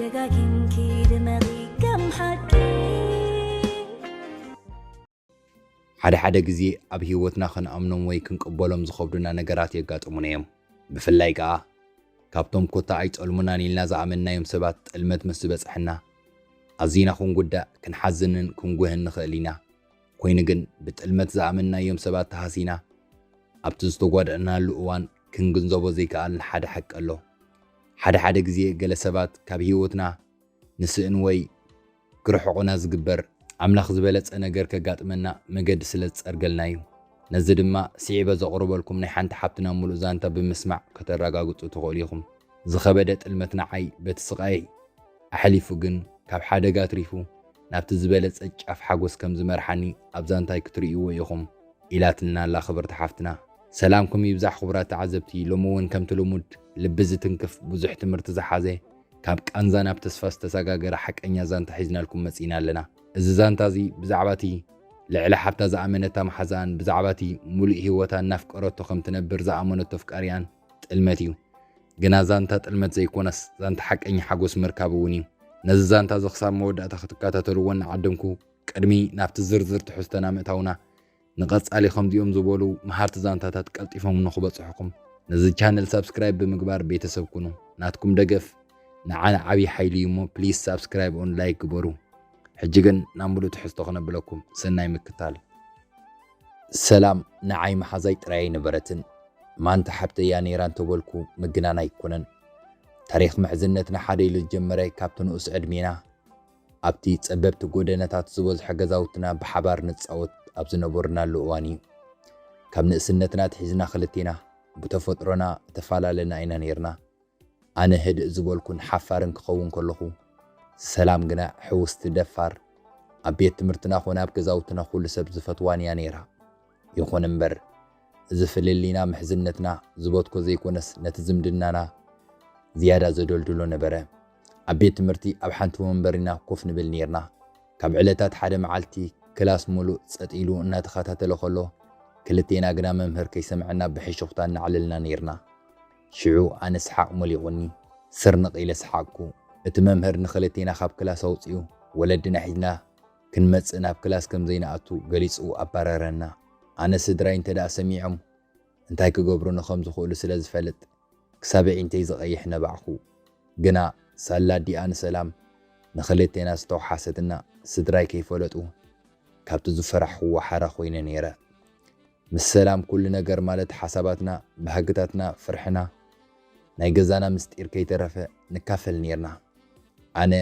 ደጋጊምኪ ድመቒ ከም ሓቂ። ሓደ ሓደ ግዜ ኣብ ህይወትና ክንኣምኖም ወይ ክንቅበሎም ዝኸብዱና ነገራት የጋጥሙና እዮም። ብፍላይ ከኣ ካብቶም ኮታ ኣይጸልሙናን ኢልና ዝኣመንናዮም ሰባት ጥልመት ምስ ዝበጽሐና፣ ኣዚና ክንጉዳእ፣ ክንሓዝንን ክንጉህን ንኽእል ኢና። ኮይኑ ግን ብጥልመት ዝኣመንናዮም ሰባት ተሃሲና ኣብቲ ዝተጓደእናሉ እዋን ክንግንዘቦ ዘይከኣልን ሓደ ሓቂ ኣሎ። ሓደ ሓደ ግዜ ገለ ሰባት ካብ ህይወትና ንስእን ወይ ክርሕቑና ዝግበር፣ ኣምላኽ ዝበለጸ ነገር ከጋጥመና መገዲ ስለ ዝጸርገልና እዩ። ነዚ ድማ ስዒበ ዘቕርበልኩም ናይ ሓንቲ ሓብትና ምሉእ ዛንታ ብምስማዕ ከተረጋግጹ ትኽእሉ ኢኹም። ዝኸበደ ጥልመት ንዓይ በቲ ስቓይ ኣሕሊፉ ግን ካብ ሓደጋ ኣትሪፉ ናብቲ ዝበለጸ ጫፍ ሓጎስ ከም ዝመርሓኒ ኣብ ዛንታይ ክትርእይዎ ኢኹም ኢላትና ኣላ ክብርቲ ሓፍትና። ሰላምኩም ይብዛሕ ክቡራት ተዓዘብቲ፣ ሎሚ እውን ከምቲ ልሙድ ልቢ ዝትንክፍ ብዙሕ ትምህርቲ ዝሓዘ ካብ ቃንዛ ናብ ተስፋ ዝተሰጋገረ ሓቀኛ ዛንታ ሒዝናልኩም መጺና ኣለና። እዚ ዛንታ እዚ ብዛዕባ እቲ ልዕሊ ሓብታ ዝኣመነታ መሓዛኣን ብዛዕባ እቲ ሙሉእ ህይወታ እናፍቀረቶ ከም ትነብር ዝኣመነቶ ኣፍቃሪኣን ጥልመት እዩ። ግና ዛንታ ጥልመት ዘይኮነስ ዛንታ ሓቀኛ ሓጎስ ምርካብ እውን እዩ። ነዚ ዛንታ እዚ ክሳብ መወዳእታ ክትከታተልዎ እናዓደምኩ ቅድሚ ናብቲ ዝርዝር ትሕዝቶና ምእታውና ንቐጻሊ ከምዚኦም ዝበሉ መሃርቲ ዛንታታት ቀልጢፎም ንኽበጽሑኹም ነዚ ቻነል ሳብስክራይብ ብምግባር ቤተሰብ ኩኑ። ናትኩም ደገፍ ንዓና ዓብዪ ሓይሊ እዩ እሞ ፕሊስ ሳብስክራይብ ኦን ላይክ ግበሩ። ሕጂ ግን ናብ ሙሉእ ትሕዝቶ ክነብለኩም ሰናይ ምክታል። ሰላም ንዓይ መሓዛይ ጥራይ ኣይነበረትን። ማንታ ሓብተይ እያ ነይራ እንተበልኩ ምግናን ኣይኮነን። ታሪኽ ምሕዝነትና ሓደ ኢሉ ዝጀመረ ካብቲ ንኡስ ዕድሜና ኣብቲ ጸበብቲ ጎደናታት ዝበዝሖ ገዛውትና ብሓባር ንጻወት ኣብ ዝነበርናሉ እዋን እዩ። ካብ ንእስነትና ኣትሒዝና ክልቴና ብተፈጥሮና እተፈላለና ኢና ነይርና። ኣነ ህድእ ዝበልኩን ሓፋርን ክኸውን ከለኹ፣ ሰላም ግና ሕውስቲ ደፋር፣ ኣብ ቤት ትምህርትና ኾነ ኣብ ገዛውትና ኩሉ ሰብ ዝፈትዋን እያ ነይራ። ይኹን እምበር፣ እዚ ፍልልይና ምሕዝነትና ዝበትኮ ዘይኮነስ ነቲ ዝምድናና ዝያዳ ዘደልድሎ ነበረ። ኣብ ቤት ትምህርቲ ኣብ ሓንቲ ወንበር ኢና ኮፍ ንብል ነይርና። ካብ ዕለታት ሓደ መዓልቲ ክላስ ሙሉእ ጸጥ ኢሉ እናተኸታተለ ከሎ፣ ክልቴና ግና መምህር ከይሰምዐና ብሕሹኽታ እናዕለልና ነይርና። ሽዑ ኣነ ሰሓቕ ሞሊቑኒ፣ ስርንቕ ኢለ ሰሓቕኩ። እቲ መምህር ንኽልቴና ካብ ክላስ ኣውጺኡ፣ ወለድና ሒዝና ክንመጽእ ናብ ክላስ ከም ዘይንኣቱ ገሊጹ ኣባረረና። ኣነ ስድራይ እንተ ደኣ ሰሚዖም፣ እንታይ ክገብሩኒ ከም ዝኽእሉ ስለ ዝፈልጥ፣ ክሳብ ኣዒንተይ ዝቐይሕ ነባዕኹ። ግና ሳላ ኣዲኣ ንሰላም ንኽልቴና ዝተውሓሰትና ስድራይ ከይፈለጡ ካብቲ ዝፈራሕኽዎ ሓራ ኮይነ ነይረ። ምስ ሰላም ኩሉ ነገር ማለት ሓሳባትና፣ ባህግታትና፣ ፍርሕና፣ ናይ ገዛና ምስጢር ከይተረፈ ንካፈል ነይርና። ኣነ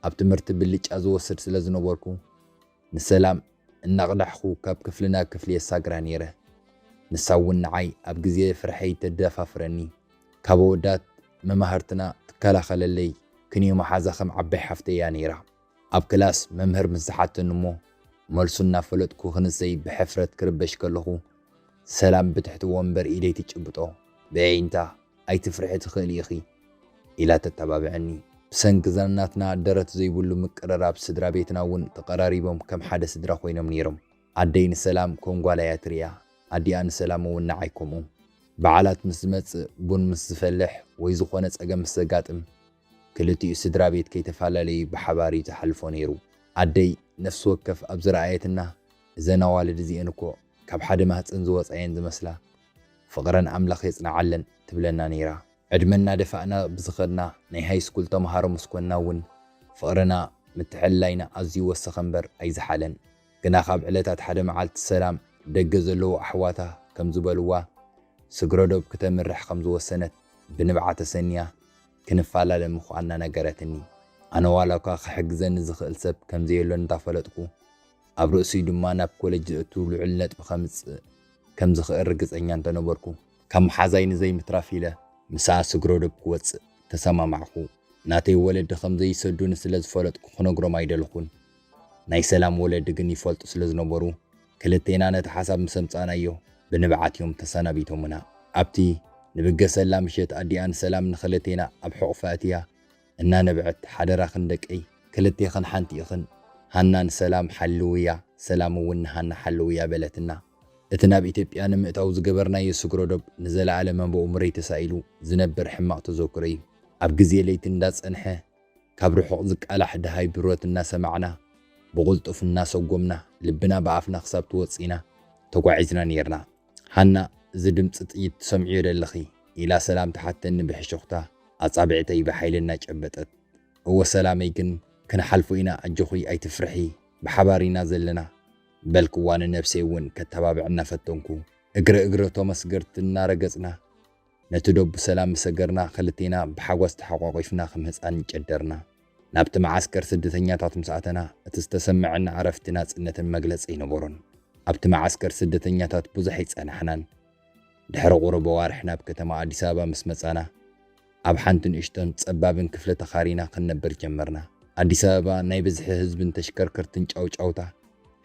ኣብ ትምህርቲ ብልጫ ዝወስድ ስለ ዝነበርኩ ንሰላም እናቕዳሕኹ ካብ ክፍሊ ናብ ክፍሊ የሳግራ ነይረ። ንሳ እውን ንዓይ ኣብ ግዜ ፍርሐይ ተደፋፍረኒ። ካብ ኣወዳት መማህርትና ትከላኸለለይ ክንዮ መሓዛ ከም ዓባይ ሓፍተይ እያ ነይራ። ኣብ ክላስ መምህር ምስ ዝሓተኒ እሞ መልሱ እናፈለጥኩ ክንሰይ ብሕፍረት ክርበሽ ከለኹ ሰላም ብትሕቲ ወንበር ኢደይ ትጭብጦ። ብዒንታ ኣይትፍርሒ ትኽእሊ ኢኺ ኢላ ተተባብዐኒ። ብሰንኪ ዘናትና ደረት ዘይብሉ ምቅርራብ ስድራ ቤትና እውን ተቐራሪቦም ከም ሓደ ስድራ ኮይኖም ነይሮም። ኣደይ ንሰላም ከም ጓላ እያ ትርእያ። ኣዲኣ ንሰላም እውን ንዓይ ከምኡ። በዓላት ምስ ዝመጽእ፣ ቡን ምስ ዝፈልሕ ወይ ዝኾነ ጸገም ምስ ዘጋጥም ክልቲኡ ስድራ ቤት ከይተፈላለዩ ብሓባር እዩ ዝሓልፎ ነይሩ። ኣደይ ነፍሲ ወከፍ ኣብ ዝረኣየትና እዘን ኣዋልድ እዚኤን እኮ ካብ ሓደ ማህጸን ዝወጻ እየን ዝመስላ፣ ፍቕረን ኣምላኽ የጽንዓለን ትብለና ነይራ። ዕድመ እናደፋእና ብዝኸድና ናይ ሃይስኩል ተምሃሮ ምስ ኮንና እውን ፍቕርና ምትሕልላይና ኣዝዩ ወሰኸ እምበር ኣይዝሓለን። ግና ካብ ዕለታት ሓደ መዓልቲ ሰላም ደገ ዘለዉ ኣሕዋታ ከም ዝበልዋ ስግረዶብ ክተምርሕ ከም ዝወሰነት ብንብዓት ተሰንያ ክንፈላለ ምዃንና ነገረትኒ። ኣነ ዋላ እኳ ክሕግዘኒ ዝኽእል ሰብ ከም ዘየሎ እንዳፈለጥኩ ኣብ ርእሲኡ ድማ ናብ ኮለጅ ዝእቱ ልዑል ነጥቢ ከምጽእ ከም ዝኽእል ርግጸኛ እንተነበርኩ ካብ መሓዛይ ንዘይምትራፍ ኢለ ምስኣ ስግረዶብ ክወጽእ ተሰማማዕኩ። ናተይ ወለዲ ከም ዘይሰዱኒ ስለ ዝፈለጥኩ ክነግሮም ኣይደለኹን። ናይ ሰላም ወለዲ ግን ይፈልጡ ስለ ዝነበሩ ክልቴና ነቲ ሓሳብ ምስ ኣምጻእናዮ ብንብዓት እዮም ተሰናቢቶምና። ኣብቲ ንብገሰላ ምሸት ኣዲኣ ንሰላም ንኽልቴና ኣብ ሕቑፋ ኣእትያ እናነብዐት ሓደራኽን ደቀይ ክልቴኽን ሓንቲ ኢኽን፣ ሃና ንሰላም ሓልውያ፣ ሰላም እውን ንሃና ሓልውያ በለትና። እቲ ናብ ኢትዮጵያ ንምእታው ዝገበርናዮ ስግረዶብ ንዘለኣለም ኣብ ኣእምሮይ ተሳኢሉ ዝነብር ሕማቕ ተዘክሮ እዩ። ኣብ ግዜ ለይቲ እንዳጸንሐ ካብ ርሑቕ ዝቃላሕ ደሃይ ብረት እናሰማዕና፣ ብቕልጡፍ እናሰጎምና፣ ልብና ብኣፍና ክሳብ ትወጽእና ተጓዒዝና ነይርና። ሃና፣ "እዚ ድምጺ ጥይት ትሰምዕዮ ደለኺ?" ኢላ ሰላም ትሓተኒ ብሕሹኽታ፣ ኣጻብዕተይ ብሓይሊ እናጨበጠት። "እወ ሰላመይ፣ ግን ክንሓልፎ ኢና፣ ኣጆኺ ኣይትፍርሒ፣ ብሓባር ኢና ዘለና" በልክዋ፣ ንነብሰይ እውን ከተባብዕ እናፈተንኩ። እግሪ እግሪ እቶም ኣስገርቲ እናረገጽና፣ ነቲ ዶብ ብሰላም ምስ ሰገርና፣ ክልቴና ብሓጎስ ተሓቋቒፍና ከም ህጻን ጨደርና። ናብቲ መዓስከር ስደተኛታት ምስ ኣተና፣ እቲ ዝተሰምዐና ዕረፍቲ ናጽነትን መግለጺ ኣይነበሮን። ኣብቲ መዓስከር ስደተኛታት ብዙሕ ኣይጸናሕናን። ድሕሪ ቁሩብ ኣዋርሕ ናብ ከተማ ኣዲስ ኣበባ ምስ መጻና፣ ኣብ ሓንቲ ንእሽቶን ጸባብን ክፍሊ ተኻሪና ክንነብር ጀመርና። ኣዲስ ኣበባ ናይ ብዝሒ ህዝብን ተሽከርከርትን ጫውጫውታ፣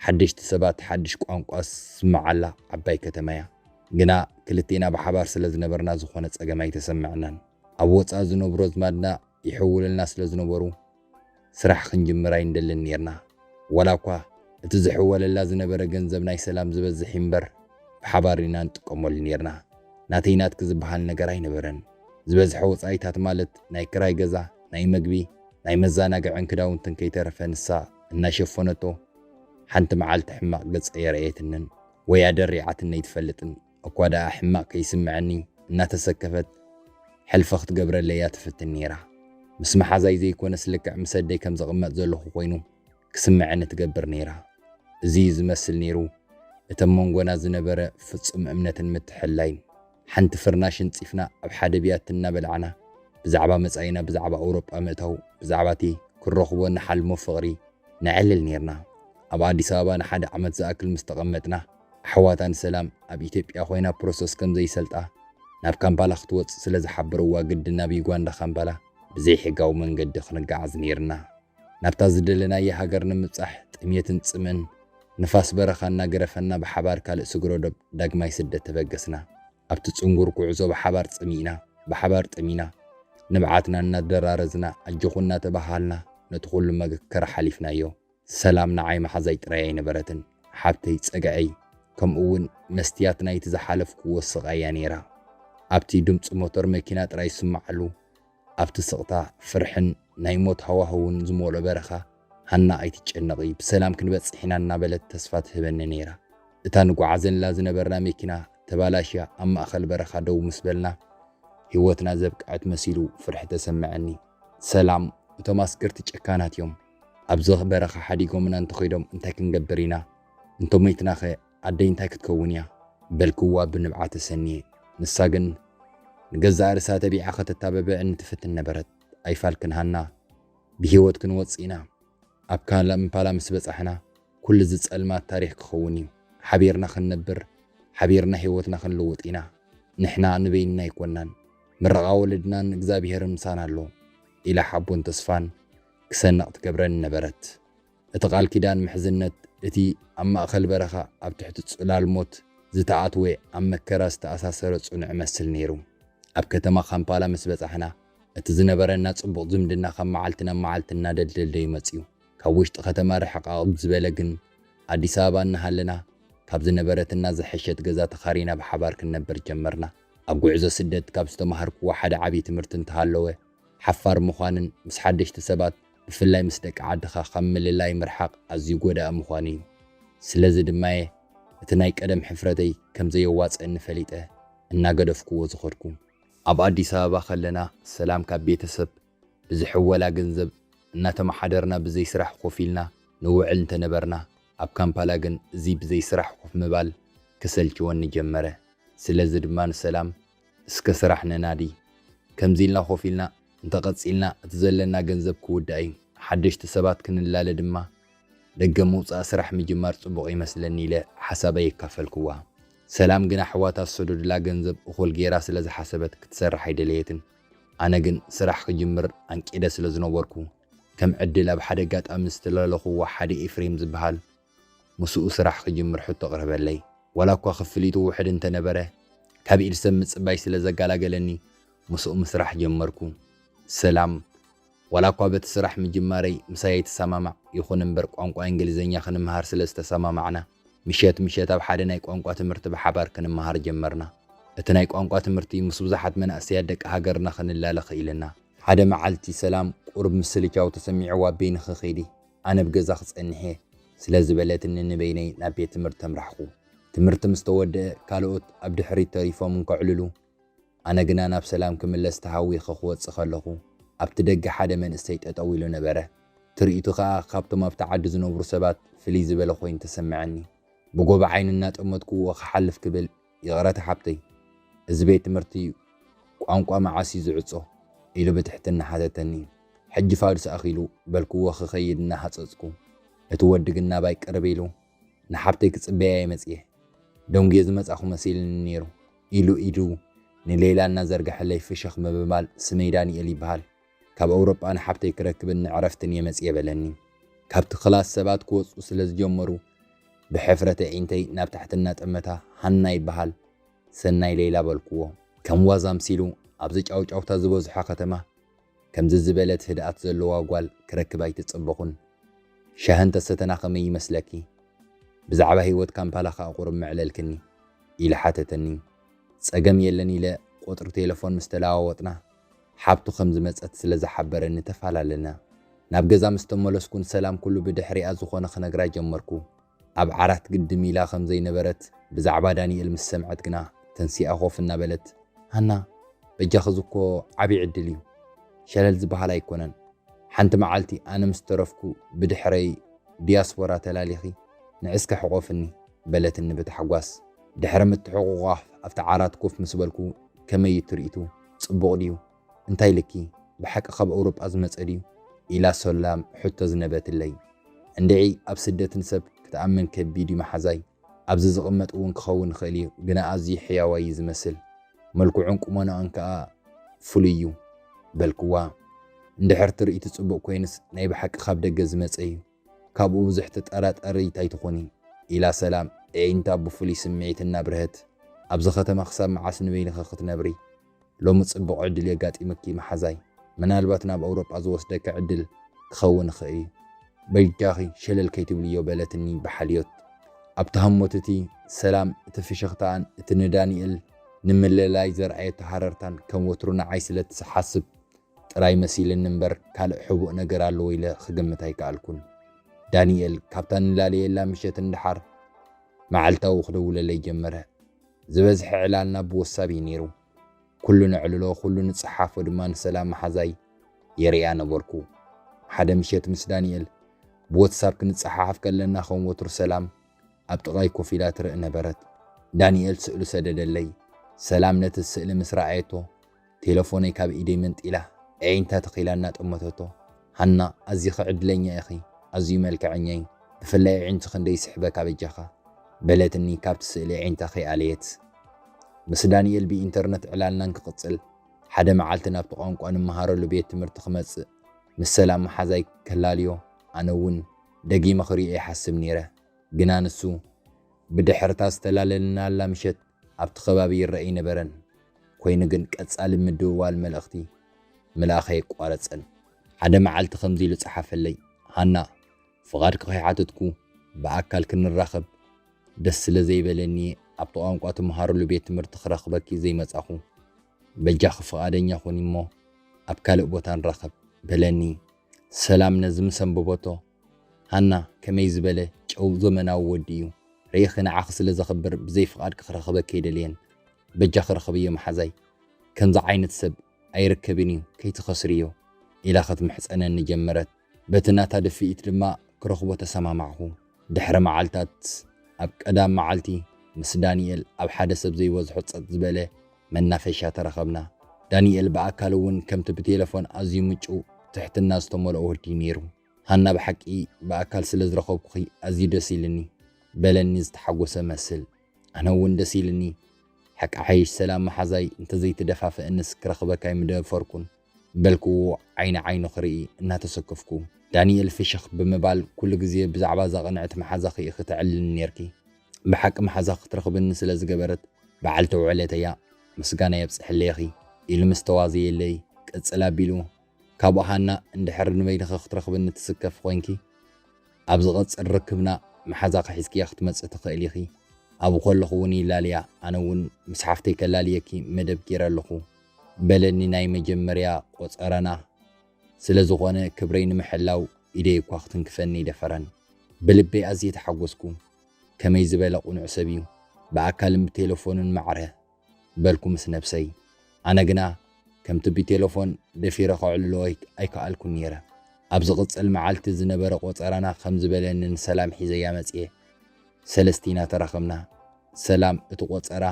ሓደሽቲ ሰባት፣ ሓድሽ ቋንቋ ዝስምዓላ ዓባይ ከተማ እያ። ግና ክልቴና ብሓባር ስለ ዝነበርና ዝኾነ ጸገም ኣይተሰምዐናን። ኣብ ወጻኢ ዝነብሩ ኣዝማድና ይሕውሉልና ስለ ዝነበሩ፣ ስራሕ ክንጅምር ኣይንደልን ኔርና። ዋላ እኳ እቲ ዝሕወለላ ዝነበረ ገንዘብ ናይ ሰላም ዝበዝሕ እምበር፣ ብሓባር ኢና ንጥቀመሉ ኔርና። ናተይ ናትኪ ዝበሃል ነገር ኣይነበረን። ዝበዝሐ ወጻኢታት፣ ማለት ናይ ክራይ ገዛ፣ ናይ መግቢ፣ ናይ መዘናግዕን ክዳውንትን ከይተረፈ፣ ንሳ እናሸፈነቶ፣ ሓንቲ መዓልቲ ሕማቕ ገጸይ ኣየርእየትንን ወይ ኣደሪዓትኒ ኣይትፈልጥን። እኳ ደኣ ሕማቕ ከይስምዐኒ እናተሰከፈት፣ ሕልፊ ክትገብረለይ እያ ትፍትን ነይራ። ምስ መሓዛይ ዘይኮነስ፣ ልክዕ ምስ ኣደይ ከም ዝቕመጥ ዘለኹ ኮይኑ ክስምዐኒ ትገብር ነይራ። እዚ እዩ ዝመስል ነይሩ፣ እቲ ኣብ መንጎና ዝነበረ ፍጹም እምነትን ምትሕልላይን። ሓንቲ ፍርናሽ ኣንጺፍና፣ ኣብ ሓደ ብያቲ እናበላዕና፣ ብዛዕባ መጻኢና፣ ብዛዕባ ኣውሮጳ ምእታው፣ ብዛዕባ እቲ ክንረኽቦ እንሓልሞ ፍቕሪ ነዕልል ነይርና። ኣብ ኣዲስ ኣበባ ንሓደ ዓመት ዝኣክል ምስ ተቐመጥና፣ ኣሕዋታ ንሰላም ኣብ ኢትዮጵያ ኮይና ፕሮሰስ ከም ዘይሰልጣ፣ ናብ ካምፓላ ክትወጽእ ስለ ዝሓበርዋ፣ ግድን ናብ ዩጋንዳ ካምፓላ ብዘይሕጋዊ መንገዲ ክንገዓዝ ነይርና። ናብታ ዝደለናያ ሃገር ንምብጻሕ፣ ጥሜትን ጽምእን፣ ንፋስ በረኻ እናገረፈና፣ ብሓባር ካልእ ስግረ ዶብ ዳግማይ ስደት ተበገስና። ኣብቲ ጽንጉር ጉዕዞ ብሓባር ጸሚእና፣ ብሓባር ጠሚና፣ ንብዓትና እናደራረዝና፣ ኣጆኹ እናተባሃሃልና፣ ነቲ ኩሉ መገከራ ሓሊፍናዮ። ሰላም ንዓይ መሓዛይ ጥራይ ኣይነበረትን፣ ሓብተይ፣ ጸግዐይ፣ ከምኡ እውን መስትያት ናይቲ ዝሓለፍክዎ ስቓይ እያ ነይራ። ኣብቲ ድምጺ ሞተር መኪና ጥራይ ዝስምዓሉ፣ ኣብቲ ስቕታ፣ ፍርሕን ናይ ሞት ሃዋህውን ዝመልኦ በረኻ፣ ሃና ኣይትጨነቒ፣ ብሰላም ክንበጽሕ ኢና እናበለት ተስፋ ትህበኒ ነይራ። እታ ንጓዓዘላ ዝነበርና መኪና ተባላሽያ ኣብ ማእከል በረኻ ደው ምስ በልና፣ ህይወትና ዘብቅዐት መሲሉ ፍርሒ ተሰምዐኒ። ሰላም፣ እቶም ኣስገርቲ ጨካናት እዮም። ኣብዚ በረኻ ሓዲጎምና እንተኸይዶም እንታይ ክንገብር ኢና? እንተሞይትናኸ ኣደይ እንታይ ክትከውን እያ? በልክዋ ብንብዓት ተሰንየ። ንሳ ግን ንገዛእ ርእሳ ተቢዓ ከተተባብዐኒ ትፍትን ነበረት። ኣይፋልክን ሃና፣ ብህይወት ክንወጽእ ኢና። ኣብ ካምፓላ ምስ በጻሕና፣ ኩሉ እዚ ጸልማት ታሪኽ ክኸውን እዩ። ሓቢርና ክንነብር፣ ሓቢርና ህይወትና ክንልውጥ ኢና። ንሕና ንበይንና ኣይኮናን። ምርቓ ወለድናን እግዚኣብሄርን ምሳና ኣሎ፣ ኢላ ሓቦን ተስፋን ክሰንቕ ትገብረኒ ነበረት። እቲ ቃል ኪዳን ምሕዝነት፣ እቲ ኣብ ማእከል በረኻ ኣብ ትሕቲ ጽላል ሞት ዝተኣትወ፣ ኣብ መከራ ዝተኣሳሰረ ጽኑዕ እመስል ነይሩ። ኣብ ከተማ ካምፓላ ምስ በጻሕና፣ እቲ ዝነበረና ጽቡቕ ዝምድና ካብ መዓልቲ ናብ መዓልቲ እናደልደለ እዩ መጺኡ። ካብ ውሽጢ ከተማ ርሕቕ ኣብ ዝበለ ግን፣ ኣዲስ ኣበባ እናሃለና፣ ካብ ዝነበረትና ዝሐሸት ገዛ ተኻሪና ብሓባር ክንነብር ጀመርና። ኣብ ጉዕዞ ስደት ካብ ዝተማሃርክዎ ሓደ ዓብዪ ትምህርቲ እንተሃለወ፣ ሓፋር ምዃንን ምስ ሓደሽቲ ሰባት፣ ብፍላይ ምስ ደቂ ዓድኻ፣ ካብ ምልላይ ምርሓቕ ኣዝዩ ጎዳኢ ምዃኑ እዩ። ስለዚ ድማ እየ እቲ ናይ ቀደም ሕፍረተይ ከም ዘየዋጽአኒ ፈሊጠ እናገደፍክዎ ዝኸድኩ። ኣብ ኣዲስ ኣበባ ከለና፣ ሰላም ካብ ቤተሰብ ብዝሕወላ ገንዘብ እናተመሓደርና ብዘይ ስራሕ ኮፍ ኢልና ንውዕል እንተነበርና፣ ኣብ ካምፓላ ግን እዚ ብዘይ ስራሕ ኮፍ ምባል ክሰልችወኒ ጀመረ። ስለዚ ድማ ንሰላም፣ "እስከ ስራሕ ነናዲ። ከምዚ ኢልና ኮፍ ኢልና እንተቐጺልና፣ እቲ ዘለና ገንዘብ ክውዳእ እዩ። ሓደሽቲ ሰባት ክንላለ ድማ፣ ደገ ምውጻእ ስራሕ ምጅማር ጽቡቕ ይመስለኒ" ኢለ ሓሳበይ የካፈልክዋ። ሰላም ግን ኣሕዋታ ዝሰደዱላ ገንዘብ እኹል ገይራ ስለ ዝሓሰበት ክትሰርሕ ኣይደለየትን። ኣነ ግን ስራሕ ክጅምር ኣንቂደ ስለ ዝነበርኩ፣ ከም ዕድል ኣብ ሓደ ኣጋጣሚ ዝተላለኹዎ ሓደ ኤፍሬም ዝበሃል ምስኡ ስራሕ ክጅምር ሕቶ ኣቕረበለይ። ዋላ እኳ ክፍሊቱ ውሑድ እንተነበረ፣ ካብ ኢድ ሰብ ምጽባይ ስለ ዘጋላገለኒ፣ ምስኡ ምስራሕ ጀመርኩ። ሰላም፣ ዋላ እኳ በቲ ስራሕ ምጅማረይ ምሳይ ኣይትሰማማዕ፣ ይኹን እምበር ቋንቋ እንግሊዝኛ ክንመሃር ስለ ዝተሰማማዕና፣ ምሸት ምሸት ኣብ ሓደ ናይ ቋንቋ ትምህርቲ ብሓባር ክንመሃር ጀመርና። እቲ ናይ ቋንቋ ትምህርቲ ምስ ብዙሓት መናእሰያት ደቂ ሃገርና ክንላለ ክኢልና። ሓደ መዓልቲ ሰላም ቁሩብ ምስልቻው ተሰሚዕዋ በይንኺ ኺዲ፣ ኣነ ኣብ ገዛ ክጸንሕ እየ ስለ ዝበለትኒ ንበይነይ ናብ ቤት ትምህርቲ ተምራሕኩ። ትምህርቲ ምስ ተወድአ ካልኦት ኣብ ድሕሪት ተሪፎም እንከዕልሉ፣ ኣነ ግና ናብ ሰላም ክምለስ ተሃዊኸ ክወጽእ ከለኹ ኣብቲ ደገ ሓደ መንእሰይ ጠጠው ኢሉ ነበረ። ትርኢቱ ኸኣ ካብቶም ኣብቲ ዓዲ ዝነብሩ ሰባት ፍልይ ዝበለ ኮይኑ ተሰምዐኒ። ብጎቦ ዓይኑ እናጠመትኩዎ ክሓልፍ ክብል፣ ይቕረታ ሓብተይ፣ እዚ ቤት ትምህርቲ ቋንቋ መዓስ እዩ ዝዕጾ? ኢሉ ብትሕትና ሓተተኒ። ሕጂ ፋዱስ ኣኺሉ በልክዎ ክኸይድ እናሃጸጽኩ፣ እቲ ወዲ ግን ናባይ ቅርብ ኢሉ ንሓብተይ ክጽበያ እየ መጽየ። ደንጉየ ዝመጻኹ መሲልኒ ነይሩ ኢሉ ኢዱ ንሌላ እናዘርግሐለይ ፍሽኽ ብምባል ስመይ ዳንኤል ይበሃል። ካብ ኣውሮጳ ንሓብተይ ክረክብን ንዕረፍትን እየ መጽየ በለኒ። ካብቲ ክላስ ሰባት ክወጹ ስለ ዝጀመሩ ብሕፍረት ኣዒንተይ ናብ ታሕቲ እናጠመታ ሃና ይበሃል ሰናይ ሌላ በልክዎ። ከም ዋዛ ኣምሲሉ ኣብዚ ጫውጫውታ ዝበዝሖ ከተማ ከምዚ ዝበለት ህድኣት ዘለዋ ጓል ክረክብ ኣይተጸበኹን። ሻሂ እንተሰተና ከመይ ይመስለኪ? ብዛዕባ ህይወት ካምፓላ ከኣ ቁሩብ መዕለልክኒ ኢሉ ሓተተኒ። ጸገም የለን ኢለ ቁጽሪ ቴለፎን ምስ ተለዋወጥና ሓብቱ ከም ዝመጸት ስለ ዝሓበረኒ ተፈላለና። ናብ ገዛ ምስ ተመለስኩ ንሰላም ኩሉ ብድሕሪኣ ዝኾነ ክነግራ ጀመርኩ። ኣብ ዓራት ግድም ኢላ ከም ዘይነበረት ብዛዕባ ዳንኤል ምስ ሰምዐት ግና ተንሲኣ ኮፍ እናበለት፣ ሃና፣ በጃኺ እዚ እኮ ዓቢ ዕድል እዩ። ሸለል ዝበሃል ኣይኮነን። ሓንቲ መዓልቲ ኣነ ምስ ተረፍኩ ብድሕረይ ዲያስፖራ ተላሊኺ ንዕስኪ ሕቆፍኒ በለትኒ ብታሕጓስ። ድሕሪ ምትሕቑቋፍ ኣብቲ ዓራት ኮፍ ምስ በልኩ ከመይ እዩ ትርኢቱ? ጽቡቕ ድዩ? እንታይ ኢልኪ? ብሓቂ ካብ ኣውሮጳ ዝመጸ ድዩ? ኢላ ሰላም ሕቶ ዝነበትለይ። እንድዒ ኣብ ስደት ንሰብ ክትኣምን ከቢድ እዩ መሓዛይ። ኣብዚ ዝቕመጥ እውን ክኸውን ይኽእል እዩ፣ ግና ኣዝዩ ሕያዋይ እዩ ዝመስል። መልክዑን ቁመናኡን ከኣ ፍሉይ እዩ በልክዋ። እንድሕር ትርኢቱ ጽቡቕ ኮይኑስ ናይ ብሓቂ ካብ ደገ ዝመጸ እዩ። ካብኡ ብዙሕ ትጠራጠሪ ኣይትኹኒ ኢላ ሰላም ኣዒንታ ብፍሉይ ስምዒት እናብርሀት። ኣብዚ ከተማ ክሳብ መዓስ ንበይንኺ ክትነብሪ? ሎሚ ጽቡቕ ዕድል የጋጢምኪ መሓዛይ። ምናልባት ናብ ኣውሮጳ ዝወስደኪ ዕድል ክኸውን ይኽእል እዩ። በጃኺ ሸለል ከይትብልዮ በለትኒ ብሓልዮት። ኣብቲ ሃሞት እቲ ሰላም እቲ ፍሽኽታኣን እቲ ንዳንኤል ንምልላይ ዘርኣየቶ ሃረርታን ከም ወትሩ ንዓይ ስለ ትሓስብ ጥራይ መሲልኒ እምበር ካልእ ሕቡእ ነገር ኣለዎ ኢለ ክግምት ኣይከኣልኩን። ዳንኤል ካብታ ንላለየላ ምሸት ንደሓር መዓልታዊ ክደውለለይ ጀመረ። ዝበዝሐ ዕላልና ብወሳብ እዩ ነይሩ። ኩሉ ነዕልሎ፣ ኩሉ ንጸሓፎ ድማ ንሰላም መሓዛይ የርእያ ነበርኩ። ሓደ ምሸት ምስ ዳንኤል ብወትሳፕ ክንጸሓሓፍ ከለና ከም ወትሩ ሰላም ኣብ ጥቓይ ኮፍ ኢላ ትርኢ ነበረት። ዳንኤል ስእሉ ሰደደለይ። ሰላም ነቲ ስእሊ ምስ ረኣየቶ ቴለፎነይ ካብ ኢደይ መንጢላ ኣዒንታ ተኺላ እናጠመተቶ፣ ሃና፣ ኣዚኺ ዕድለኛ ኢኺ፣ ኣዝዩ መልክዐኛ እዩ፣ ብፍላይ ኣዒንትኺ እንደ ይስሕበካ በጃኻ በለትኒ ካብቲ ስእሊ ኣዒንታ ከይኣለየት። ምስ ዳንኤል ብኢንተርነት ዕላልና እንክቕጽል ሓደ መዓልቲ ናብቲ ቋንቋ ንመሃረሉ ቤት ትምህርቲ ክመጽእ ምስ ሰላም መሓዛይ ከላልዮ ኣነ እውን ደጊመ ክሪኦ ይሓስብ ነይረ። ግና ንሱ ብድሕርታ ዝተላለልናላ ምሸት ኣብቲ ከባቢ ይረአ ኣይነበረን። ኮይኑ ግን ቀጻሊ ምድውዋል መልእኽቲ ምልኣኸ የቋረጸን። ሓደ መዓልቲ ከምዚ ኢሉ ጸሓፈለይ፣ ሃና፣ ፍቓድኪ ከይሓተትኩ ብኣካል ክንራኸብ ደስ ስለ ዘይበለኒ ኣብቲ ቋንቋ ትመሃረሉ ቤት ትምህርቲ ክረኽበኪ ዘይመጻኹ። በጃኺ ፍቓደኛ ኩኒ እሞ ኣብ ካልእ ቦታ ንራኸብ በለኒ። ሰላም ነዚ ምስ ኣንበበቶ፣ ሃና ከመይ ዝበለ ጨው ዘመናዊ ወዲ እዩ። ርኢኺ ንዓኺ ስለ ዘኽብር ብዘይ ፍቓድኪ ክረኽበኪ ኣይደልየን። በጃኺ ርኸብዮ መሓዛይ። ከምዚ ዓይነት ሰብ ኣይርከብን እዩ ከይትኸስርዮ ኢላ ክትምሕጸነኒ ጀመረት። በቲ ናታ ድፍኢት ድማ ክረኽቦ ተሰማማዕኹ። ድሕሪ መዓልታት ኣብ ቀዳም መዓልቲ ምስ ዳንኤል ኣብ ሓደ ሰብ ዘይበዝሖ ጸጥ ዝበለ መናፈሻ ተራኸብና። ዳንኤል ብኣካል እውን ከምቲ ብቴለፎን ኣዝዩ ምጩው ትሕትና ዝተመልኦ ወዲ ነይሩ። ሃና ብሓቂ ብኣካል ስለ ዝረኸብኩኺ ኣዝዩ ደስ ኢልኒ በለኒ ዝተሓጎሰ መስል። ኣነ እውን ደስ ኢልኒ። ሓቂ ሓይሽ ሰላም መሓዛይ እንተዘይትደፋፍእንስ ክረኽበካ ኣይምደፈርኩን በልክዎ ዓይኒ ዓይኑ ክርኢ እናተሰከፍኩ። ዳንኤል ፍሽኽ ብምባል ኩሉ ግዜ ብዛዕባ እዛ ቅንዕቲ መሓዛኺ ኢኺ ተዕልልኒ ነይርኪ። ብሓቂ መሓዛ ክትረኽብኒ ስለ ዝገበረት በዓልቲ ውዕለተይ እያ። ምስጋና የብጽሐለይ ኢኺ ኢሉ ምስ ተዋዘየለይ ቅጽል ኣቢሉ ካብኡ ሃና እንድሕር ንበይንኺ ክትረኽብኒ ትስከፊ ኮይንኪ ኣብ ዝቐጽል ርክብና መሓዛኺ ሒዝክያ ክትመጽኢ ትኽእሊ ኢኺ። ኣብኡ ከለኹ እውን ይላልያ፣ ኣነ እውን ምስ ሓፍተይ ከላልየኪ መደብ ገይረ ኣለኹ በለኒ ናይ መጀመርያ ቆጸራና። ስለ ዝኾነ ክብረይ ንምሕላው ኢደይ እኳ ክትንክፈኒ ኣይደፈረን። ብልበይ ኣዝየ ተሓጎስኩ። ከመይ ዝበለ ቅኑዕ ሰብ እዩ። ብኣካልን ብቴሌፎንን ማዕረ በልኩ ምስ ነብሰይ። ኣነ ግና ከምቲ ብቴሌፎን ደፊረ ከዕልሎ ኣይ-፣ ኣይከኣልኩን ነይረ። ኣብ ዝቕጽል መዓልቲ ዝነበረ ቆጸራና ከም ዝበለኒ ንሰላም ሒዘያ መጽየ። ሰለስቲና ተራኸብና። ሰላም እቲ ቆጸራ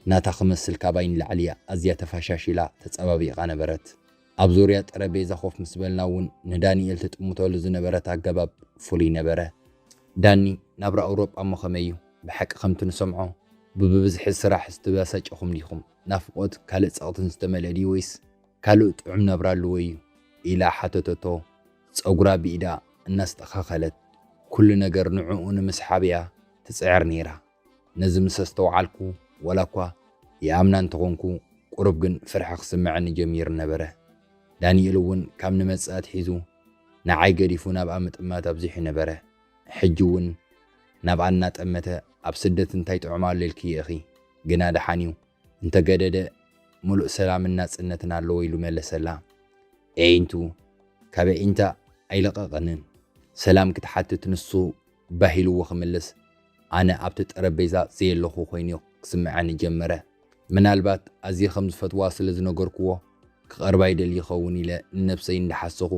ናታ ክመስል ካባይ ንላዕሊ ኣዝያ ተፋሻሺላ ተጸባቢቓ ነበረት። ኣብ ዙርያ ጠረጴዛ ኮፍ ምስ በልና እውን ንዳንኤል ትጥምተሉ ዝነበረት ኣገባብ ፍሉይ ነበረ። ዳኒ፣ ናብራ ኣውሮጳ እሞ ከመይ እዩ? ብሓቂ ከምቲ ንሰምዖ ብብዝሒ ስራሕ ዝተበሳጨኹም ዲኹም? ናፍቖት ካልእ ጸቕጥን ዝተመልአ ድዩ ወይስ ካልእ ጥዑም ናብራ ኣለዎ እዩ? ኢላ ሓተተቶ፣ ጸጉራ ብኢዳ እናስተኻኸለት። ኩሉ ነገር ንዕኡ ንምስሓብ እያ ትጽዕር ነይራ። ነዚ ምስ ኣስተውዓልኩ፣ ዋላ እኳ ይኣምና እንተኾንኩ፣ ቁሩብ ግን ፍርሒ ክስምዐኒ ጀሚሩ ነበረ። ዳንኤል እውን ካብ ንመጽእ ኣትሒዙ ንዓይ ገዲፉ ናብኣ ምጥማት ኣብዚሑ ነበረ። ሕጂ እውን ናብኣ እናጠመተ፣ "ኣብ ስደት እንታይ ጥዑም ኣሎ ኢልኪ ኢኺ? ግና ደሓን እዩ፣ እንተገደደ ምሉእ ሰላምን ናጽነትን ኣለዎ" ኢሉ መለሰላ። ኣዒንቱ ካብ ኣዒንታ ኣይለቐቐንን። ሰላም ክትሓትት ንሱ ባህ ኢልዎ ክምልስ፣ ኣነ ኣብቲ ጠረጴዛ ዘየለኹ ኮይኑ ክስምዓኒ ጀመረ። ምናልባት ኣዝየ ከም ዝፈትዋ ስለ ዝነገርኩዎ ክቐርባ ይደሊ ይኸውን ኢለ ንነብሰይ እንዳሓሰኹ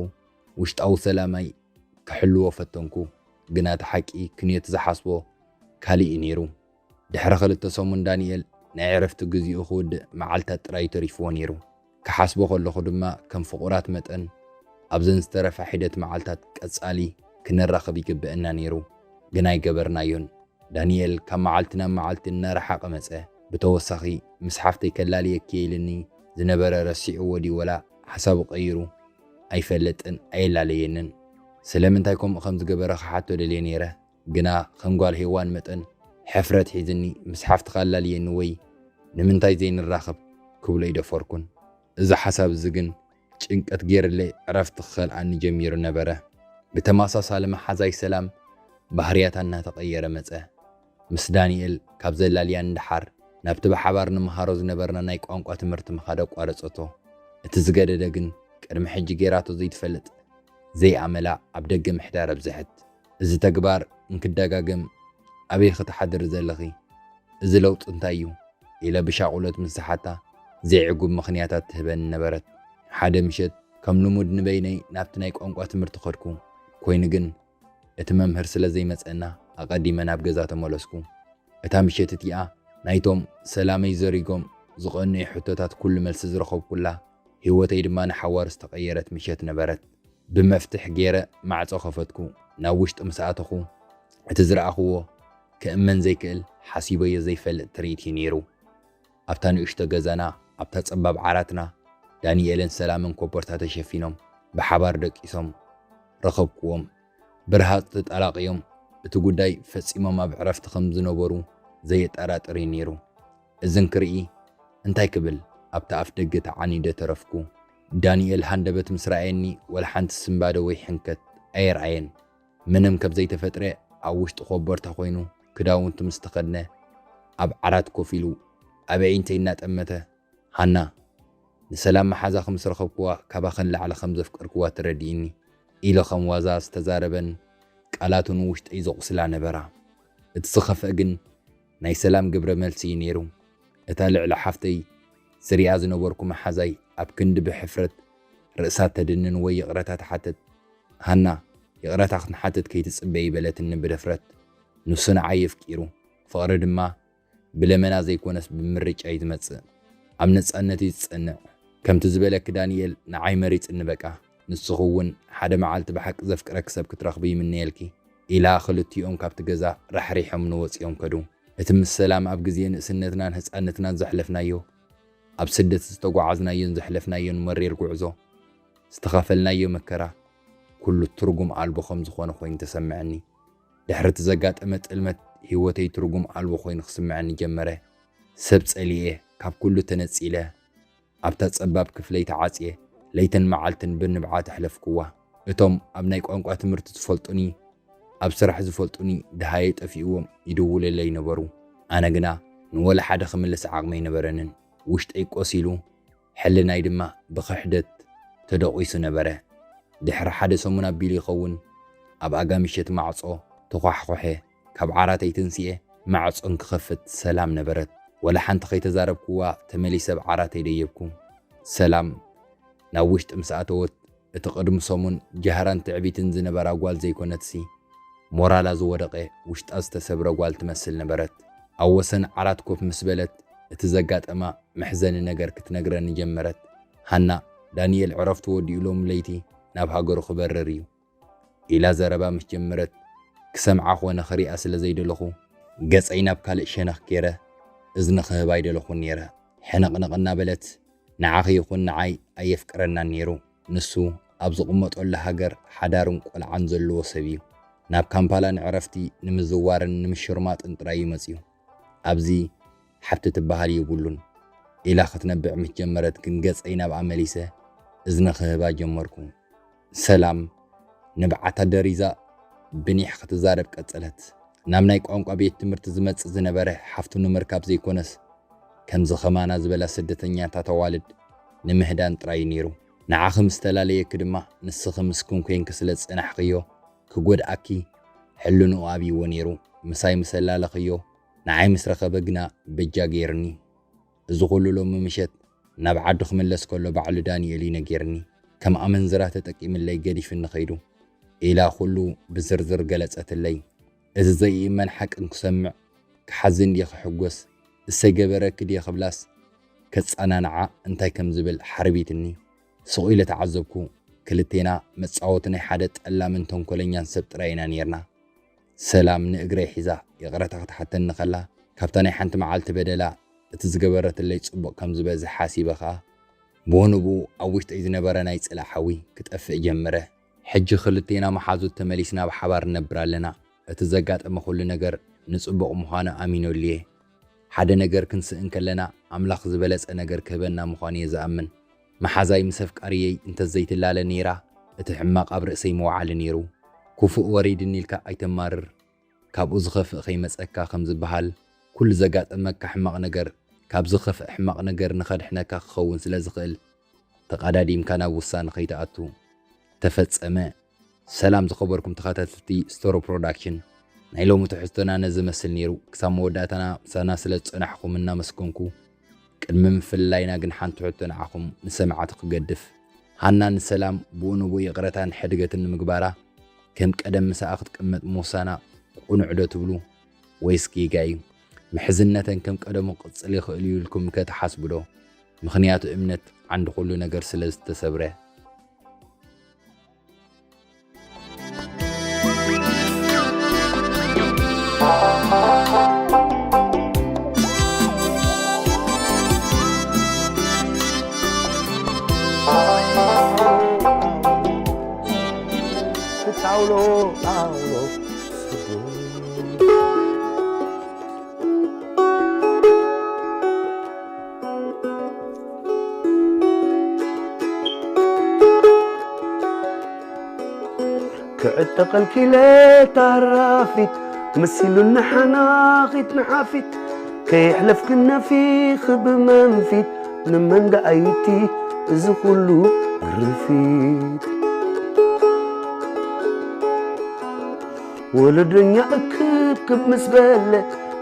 ውሽጣዊ ሰላማይ ክሕልዎ ፈተንኩ። ግና እቲ ሓቂ ክንዮ እቲ ዝሓስቦ ካልእ እዩ ነይሩ። ድሕሪ ክልተ ሰሙን ዳንኤል ናይ ዕረፍቲ ግዜኡ ክውድእ መዓልታት ጥራይ ተሪፍዎ ነይሩ። ክሓስቦ ከለኹ ድማ ከም ፍቑራት መጠን ኣብዘን ዝተረፋ ሒደት መዓልታት ቀጻሊ ክንራኸብ ይግብአና ነይሩ። ግን ኣይገበርናዮን። ዳንኤል ካብ መዓልቲ ናብ መዓልቲ እናረሓቐ መጸ። ብተወሳኺ ምስ ሓፍተይ ከላልየኪ ኢልኒ ዝነበረ ረሲዕዎ ድዩ ወላ ሓሳቡ ቀይሩ ኣይፈልጥን፣ ኣየላለየንን። ስለምንታይ ከምኡ ከም ዝገበረ ክሓቶ ደልየ ነይረ። ግና ከም ጓል ሄዋን መጠን ሕፍረት ሒዝኒ ምስ ሓፍትኻ ኣላልየኒ ወይ ንምንታይ ዘይንራኸብ ክብሎ ኣይደፈርኩን። እዚ ሓሳብ እዚ ግን ጭንቀት ገይርለይ ዕረፍቲ ክኸልኣኒ ጀሚሩ ነበረ። ብተመሳሳሊ መሓዛይ ሰላም ባህርያታ እናተቐየረ መጸ። ምስ ዳንኤል ካብ ዘላልያን ንደሓር ናብቲ ብሓባር ንምሃሮ ዝነበርና ናይ ቋንቋ ትምህርቲ ምኻድ ኣቋረጸቶ። እቲ ዝገደደ ግን ቅድሚ ሕጂ ገይራቶ ዘይትፈልጥ ዘይኣመላ ኣብ ደገ ምሕዳር ኣብዝሐት። እዚ ተግባር እንክደጋገም "ኣበይ ክትሓድሪ ዘለኺ? እዚ ለውጢ እንታይ እዩ?" ኢለ ብሻቑሎት ምስ ዝሓታ ዘይዕጉብ ምኽንያታት ትህበኒ ነበረት። ሓደ ምሸት ከም ልሙድ ንበይነይ ናብቲ ናይ ቋንቋ ትምህርቲ ከድኩ። ኮይኑ ግን እቲ መምህር ስለ ዘይመጸና ኣቐዲመ ናብ ገዛ ተመለስኩ። እታ ምሸት እቲኣ ናይቶም ሰላመይ ዘሪጎም ዝቐንዩ ሕቶታት ኩሉ መልሲ ዝረኸብኩላ፣ ህይወተይ ድማ ንሓዋሩ ዝተቐየረት ምሸት ነበረት። ብመፍትሕ ገይረ ማዕጾ ከፈትኩ። ናብ ውሽጢ ምስ ኣተኹ፣ እቲ ዝረኣኽዎ ክእመን ዘይክእል፣ ሓሲበዮ ዘይፈልጥ ትርኢት እዩ ነይሩ። ኣብታ ንእሽቶ ገዛና፣ ኣብታ ጸባብ ዓራትና፣ ዳንኤልን ሰላምን ኮቦርታ ተሸፊኖም ብሓባር ደቂሶም ረኸብክዎም። ብርሃጽ ተጣላቕዮም፣ እቲ ጉዳይ ፈጺሞም ኣብ ዕረፍቲ ከም ዝነበሩ ዘየጠራጥር እዩ ነይሩ። እዚ እንክርኢ እንታይ ክብል ኣብቲ ኣፍ ደገ ተዓኒደ ተረፍኩ። ዳንኤል ሃንደበት ምስ ረኣየኒ፣ ወላ ሓንቲ ስንባደ ወይ ሕንከት ኣየርኣየን። ምንም ከም ዘይተፈጥረ ኣብ ውሽጢ ኮቦርታ ኮይኑ ክዳውንቱ ምስ ተኸድነ፣ ኣብ ዓራት ኮፍ ኢሉ ኣብ ኣዒንተይ እናጠመተ፣ "ሃና፣ ንሰላም መሓዛኺ ምስ ረኸብክዋ ካባኺ ንላዕሊ ከም ዘፍቀርክዋ ተረዲእኒ" ኢሉ ከም ዋዛ ዝተዛረበን ቃላቱ ንውሽጠይ ዘቑስላ ነበራ። እቲ ዝኸፍአ ግን ናይ ሰላም ግብረ መልሲ እዩ ነይሩ። እታ ልዕሊ ሓፍተይ ዝሪኣ ዝነበርኩ መሓዛይ ኣብ ክንዲ ብሕፍረት ርእሳ ተድንን ወይ ይቕረታ ትሓትት፣ "ሃና፣ ይቕረታ ክንሓትት ከይትጽበዪ" በለትኒ ብድፍረት። ንሱ ንዓይ የፍቂሩ፣ ፍቕሪ ድማ ብለመና ዘይኮነስ ብምርጫ እዩ ዝመጽእ። ኣብ ነጻነት እዩ ዝጸንዕ። ከምቲ ዝበለኪ ዳንኤል ንዓይ መሪጽኒ በቃ። ንስኺ እውን ሓደ መዓልቲ ብሓቂ ዘፍቅረኪ ሰብ ክትረኽቢ ይምነየልኪ ኢላ ክልቲኦም ካብቲ ገዛ ራሕሪሖምኒ ወጺኦም ከዱ። እቲ ምስ ሰላም ኣብ ግዜ ንእስነትናን ህጻንነትናን ዘሕለፍናዮ፣ ኣብ ስደት ዝተጓዓዝናዮን ዘሕለፍናዮን መሪር ጉዕዞ፣ ዝተኻፈልናዮ መከራ፣ ኩሉ ትርጉም ኣልቦ ከም ዝኾነ ኮይኑ ተሰምዐኒ። ድሕሪ እቲ ዘጋጠመ ጥልመት ህይወተይ ትርጉም ኣልቦ ኮይኑ ክስምዐኒ ጀመረ። ሰብ ጸሊኤ ካብ ኩሉ ተነጺለ ኣብታ ጸባብ ክፍለይ ተዓጽየ ለይትን መዓልትን ብንብዓት ኣሕለፍክዋ። እቶም ኣብ ናይ ቋንቋ ትምህርቲ ዝፈልጡኒ፣ ኣብ ስራሕ ዝፈልጡኒ ደሃየ ጠፊእዎም ይድውሉለይ ነበሩ። ኣነ ግና ንወላ ሓደ ክምልስ ዓቕሚ ኣይነበረንን። ውሽጠይ ቆሲሉ ሕልናይ ድማ ብኽሕደት ተደቒሱ ነበረ። ድሕሪ ሓደ ሰሙን ኣቢሉ ይኸውን፣ ኣብ ኣጋ ምሸት ማዕጾ ተዃሕኾሐ። ካብ ዓራተይ ተንሲኤ ማዕጾ እንክኸፍት ሰላም ነበረት። ወላ ሓንቲ ከይተዛረብክዋ ተመሊሰ ኣብ ዓራተይ ደየብኩ። ሰላም ናብ ውሽጢ ምስ ኣተወት፣ እቲ ቅድሚ ሰሙን ጃህራን ትዕቢትን ዝነበራ ጓል ዘይኮነትሲ፣ ሞራላ ዝወደቐ፣ ውሽጣ ዝተሰብረ ጓል ትመስል ነበረት። ኣብ ወሰን ዓራት ኮፍ ምስ በለት፣ እቲ ዘጋጠማ መሕዘኒ ነገር ክትነግረኒ ጀመረት። ሃና፣ ዳንኤል ዕረፍቱ ወዲኡ ሎም ለይቲ ናብ ሃገሩ ክበርር እዩ። ኢላ ዘረባ ምስ ጀመረት፣ ክሰምዓ ኾነ ክሪኣ ስለ ዘይደለኹ፣ ገጸይ ናብ ካልእ ሸነኽ ገይረ እዝኒ ክህባ ኣይደለኹን ነይረ። ሕንቕንቕ እናበለት፣ ንዓኺ ይኹን ንዓይ ኣየፍቅረናን ነይሩ። ንሱ ኣብ ዝቕመጠሉ ሃገር ሓዳርን ቆልዓን ዘለዎ ሰብ እዩ። ናብ ካምፓላ ንዕረፍቲ ንምዝዋርን ንምሽርማጥን ጥራይ እዩ መጺኡ። ኣብዚ ሓብቲ ትበሃል የብሉን። ኢላ ክትነብዕ ምስ ጀመረት ግን ገጸይ ናብኣ መሊሰ እዝኒ ክህባ ጀመርኩ። ሰላም ንብዓታ ደሪዛ ብኒሕ ክትዛረብ ቀጸለት። ናብ ናይ ቋንቋ ቤት ትምህርቲ ዝመጽእ ዝነበረ ሓፍቱ ንምርካብ ዘይኮነስ፣ ከምዚ ኸማና ዝበላ ስደተኛታት ኣዋልድ ንምህዳን ጥራይ እዩ ነይሩ። ንዓኺ ምስ ተላለየኪ ድማ፣ ንስኺ ምስኪን ኮይንኪ ስለ ዝጸናሕክዮ፣ ክጎድኣኪ ሕልንኡ ኣብይዎ ነይሩ። ምሳይ ምስ ኣላለኽዮ፣ ንዓይ ምስ ረኸበ ግና በጃ ገይርኒ። እዚ ኹሉ ሎሚ ምሸት ናብ ዓዱ ክምለስ ከሎ ባዕሉ ዳንኤል እዩ ነጊርኒ። ከም ኣመንዝራ ተጠቂምለይ ገዲፍኒ ኸይዱ፣ ኢላ ኩሉ ብዝርዝር ገለጸትለይ። እዚ ዘይእመን ሓቂ እንክሰምዕ፣ ክሓዝን ድየ ክሕጎስ፣ እሰይ ገበረኪ ድየ ክብላስ፣ ከጸናንዓ እንታይ ከም ዝብል ሓርቢትኒ። ስቕ ኢለ ተዓዘብኩ። ክልቴና መጻወቲ ናይ ሓደ ጠላምን ተንኮለኛን ሰብ ጥራይ ኢና ኔርና። ሰላም ንእግረይ ሒዛ ይቕረታ ክትሓተኒ ከላ፣ ካብታ ናይ ሓንቲ መዓልቲ በደላ እቲ ዝገበረትለይ ጽቡቕ ከም ዝበዝሕ ሓሲበ ኸኣ፣ ብኡ ንብኡ ኣብ ውሽጠይ ዝነበረ ናይ ጽልኢ ሓዊ ክጠፍእ ጀመረ። ሕጂ ክልቴና መሓዙት ተመሊስና ብሓባር ንነብር ኣለና። እቲ ዘጋጠመ ኩሉ ነገር ንጽቡቕ ምዃኑ ኣሚነሉ'የ። ሓደ ነገር ክንስእ እንከለና፣ ኣምላኽ ዝበለጸ ነገር ክህበና ምዃኑ'የ ዝኣምን። መሓዛይ ምስ ኣፍቃሪየይ እንተዘይትላለ ነይራ፣ እቲ ሕማቕ ኣብ ርእሰይ ምወዓለ ነይሩ። ክፉእ ወሪድኒ ኢልካ ኣይተማርር። ካብኡ ዝኸፍእ ከይመጸካ ከም ዝበሃል፣ ኩሉ ዘጋጠመካ ሕማቕ ነገር፣ ካብ ዝኸፍእ ሕማቕ ነገር ንኸድሕነካ ክኸውን ስለ ዝኽእል፣ ተቐዳዲምካ ናብ ውሳነ ከይትኣቱ። ተፈጸመ። ሰላም ዝኸበርኩም ተኸታተልቲ ስቶሮ ፕሮዳክሽን፣ ናይ ሎሚ ትሕዝቶና ነዚ መስል ነይሩ። ክሳብ መወዳእታና ምሳና ስለ ዝጸናሕኩም እናመስገንኩ፣ ቅድሚ ምፍልላይና ግን ሓንቲ ሕቶ ንዓኹም ንሰማዕቲ ክገድፍ። ሃና ንሰላም ብኡ ንብኡ ይቕረታን ሕድገትን ንምግባራ፣ ከም ቀደም ምሳኣ ክትቅመጥ ምውሳና ቅኑዕ ዶ ትብሉ? ወይስ ጌጋ እዩ? ምሕዝነተን ከም ቀደሙ ክቕጽል ይኽእል እዩ ኢልኩም ከ ትሓስቡ ዶ? ምኽንያቱ እምነት ዓንዲ ኩሉ ነገር ስለ ዝተሰብረ። ጣውሎ ጣውሎ ክዕጠቐልኪ ኢለ ታራፊት መሲሉኒ ሓናኺት ንሓፊት ከየሕለፍክን ነፊኺ ብመንፊት ንመን ደኣ ይእቲ እዚ ኩሉ ርፊት? ወለደኛ እክብክብ ምስ በለ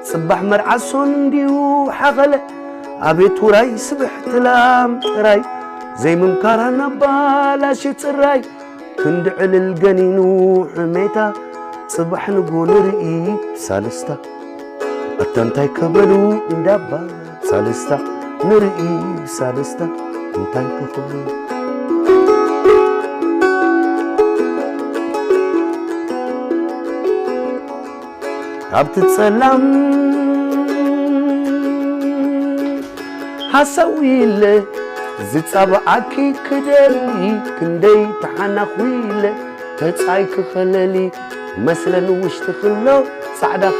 ጽባሕ መርዓ ሶን እንድዩ ሓኸለ። ኣቤት ውራይ ስብሕቲ ላም ጥራይ ዘይምምካራ ናብ ባላሽ ጽራይ ክንዲ ዕልል ገኒኑ ሕሜታ ጽባሕ ንጎ ንርኢ ሳልስታ ኣታ እንታይ ከበሉ እንዳባ ሳልስታ ንርኢ ሳልስታ እንታይ ክኽብሉ ኣብቲ ጸላም ሓሳዊ ኢለ ዝጻብዓኪ ክደሊ ክንደይ ተሓናኹ ኢለ ተጻይ ክኸለሊ መስለን ውሽጢ ክሎ ጻዕዳኺ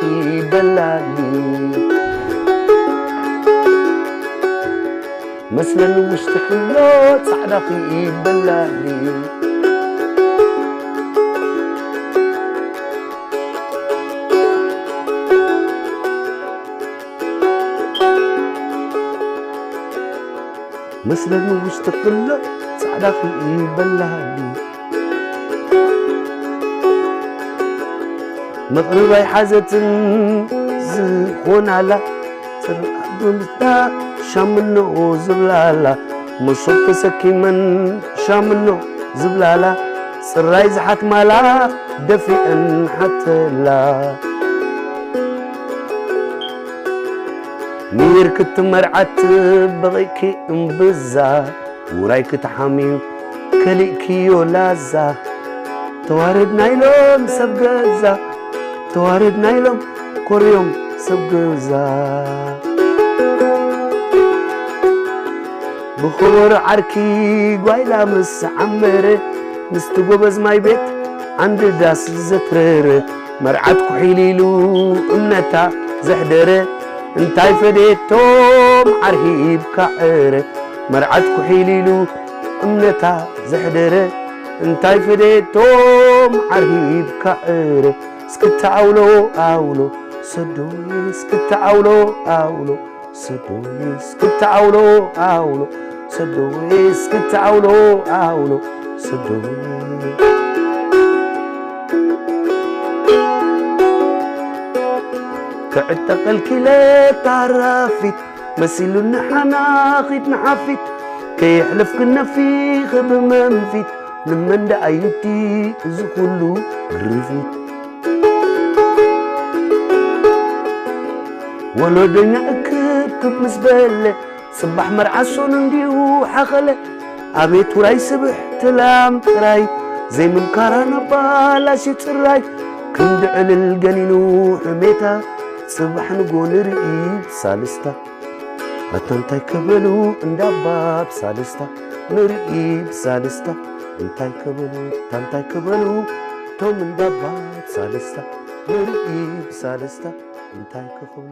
በላሊ መስለን ውሽጢ ክሎ ጻዕዳኺ በላሊ መስለን ውሽጢ ክሎ ጻዕዳኺ በላሊ መቕርብ ኣይሓዘትን ዝኾናላ፣ ጽርዓት ብምስታ ሻምኖ ዝብላላ፣ መሶብ ተሰኪመን ሻምኖ ዝብላላ፣ ጽራይ ዝሓትማላ ደፊአን ሓተላ። ሚር ክትመርዓት በቒዕኪ እምብዛ፣ ውራይ ክትሓምዩ ከሊእክዮ ላዛ። ተዋረድና ኢሎም ሰብ ገዛ፣ ተዋረድና ኢሎም ኮርዮም ሰብ ገዛ። ብኸበሮ ዓርኪ ጓይላ ምስ ዓመረ፣ ምስቲ ጎበዝ ማይ ቤት ዓንዲ ዳስ ዘትረረ፣ መርዓት ኩሒል ኢሉ እምነታ ዘሕደረ፣ እንታይ ፈደየቶም ዓርሂብካ ዕረ። መርዓት ኩሒል ኢሉ እምነታ ዘሕደረ፣ እንታይ ፈደየቶም ዓርሂብካ ዕረ። እስክታ ኣውሎ ኣውሎ ሰዶይ፣ እስክታ ኣውሎ ኣውሎ ሰዶይ፣ እስክታ ኣውሎ ኣውሎ ሰዶይ፣ እስክታ ኣውሎ ኣውሎ ሰዶይ። ክዕጠቐልኪ ኢለ ታራፊት መሲሉኒ ሓናኺት ንሓፊት፣ ከየሕለፍኪ ነፊኺ ብመንፊት፣ ንመን ደኣ እዩ እቲ እዚ ኩሉ ግርፊት? ወለዶኛ እክብክብ ምስ በለ፣ ጽባሕ መርዓ ሶኑ እንዲሁ ሓኸለ። ኣቤት ውራይ ስብሕቲ ላም ጥራይ፣ ዘይምምካራ ናብ ባላሽ ጽራይ። ክንዲ ዕልል ገኒኑ ሕሜታ፣ ጽባሕ ንጎ ንርኢ ብሳልስታ። ኣታ እንታይ ከበሉ እንዳባ ብሳልስታ፣ ንርኢ ብሳልስታ። እንታይ ከበሉ፣ ኣታ እንታይ ከበሉ፣ ቶም እንዳባ ብሳልስታ፣ ንርኢ ብሳልስታ። እንታይ ክኽብሉ።